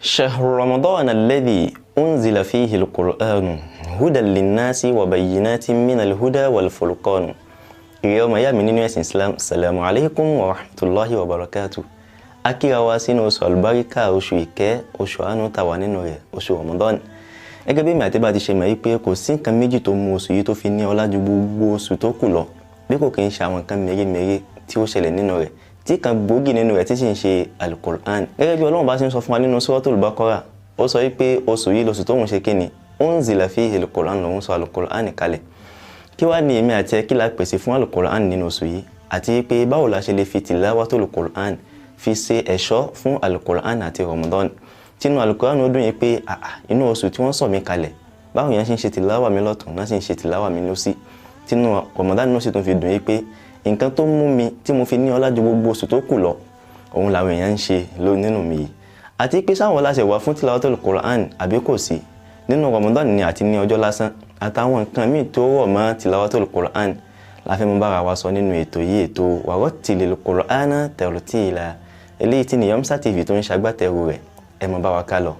شهر رمضان الذي أنزل فيه القرآن هدى للناس وبينات من الهدى والفرقان. Ìrẹ́ ọmọ ìyá mi nínú ẹ̀sìn Islam, salamu alaykum wa rahmatulahi wa barakatu. Akíra wa sínú oṣù àlùbáríkà, oṣù ìkẹ́, oṣù àánú tàwa nínú rẹ̀, oṣù Ramadan. Gẹ́gẹ́ bí mi àti bá ti ṣe mọ̀ yí pé kò sí nǹkan méjì tó mú oṣù yìí tó fi ní ọlá ju gbogbo oṣù tó kù lọ, bí kò kí ń ṣe àwọn nǹkan mèremère tí ó ṣẹlẹ̀ nínú rẹ̀, tí kan gbòógì nínú rẹ̀ tí sì ń ṣe Alukur'an. Gẹ́gẹ́ bí Ọlọ́run bá ṣe ń sọ fún wa nínú Suratul Baqara, ó sọ wípé oṣù yìí lóṣù tóun ṣe kíni, unzila fihi alukur'an, lòun sọ Alukur'an kalẹ̀. Kí wàá ní èmi àti ẹ, kí la pèsè fún Alukur'an nínú oṣù yìí, àti pé báwo la ṣe lè fi tilawatul Qur'an fi ṣe ẹ̀ṣọ́ fún Alukur'an àti Ramadan, tínú Alukur'an ó dùn yín pé àà, inú oṣù tí wọ́n sọ̀ mí kalẹ̀, báwo yẹn ṣe ń ṣe tìláwà mi lọ́tún náà ṣe ń ṣe tìláwà mi lọ́sí, tínú Ramadan náà sì tún fi dùn yín pé nǹkan tó mú mi tí mo fi ní ọlá ju gbogbo oṣù tó kù lọ, òun làwọn èèyàn ń ṣe ló nínú mi yìí. Àti pé sáwọn láṣẹ wà fún tilawatul Qur'an àbí kò sí nínú Ramadan ni, àti ní ọjọ́ lásán, àtàwọn nǹkan míì tó rọ̀ mọ́ tilawatul Qur'an la fẹ́ mú bára wa sọ nínú ètò yìí, ètò warattilil Qur'ana tartila, eléyìí tí Niyomsa TV tó ń ṣagbátẹrù rẹ̀. Ẹ mọ bá wa ká lọ.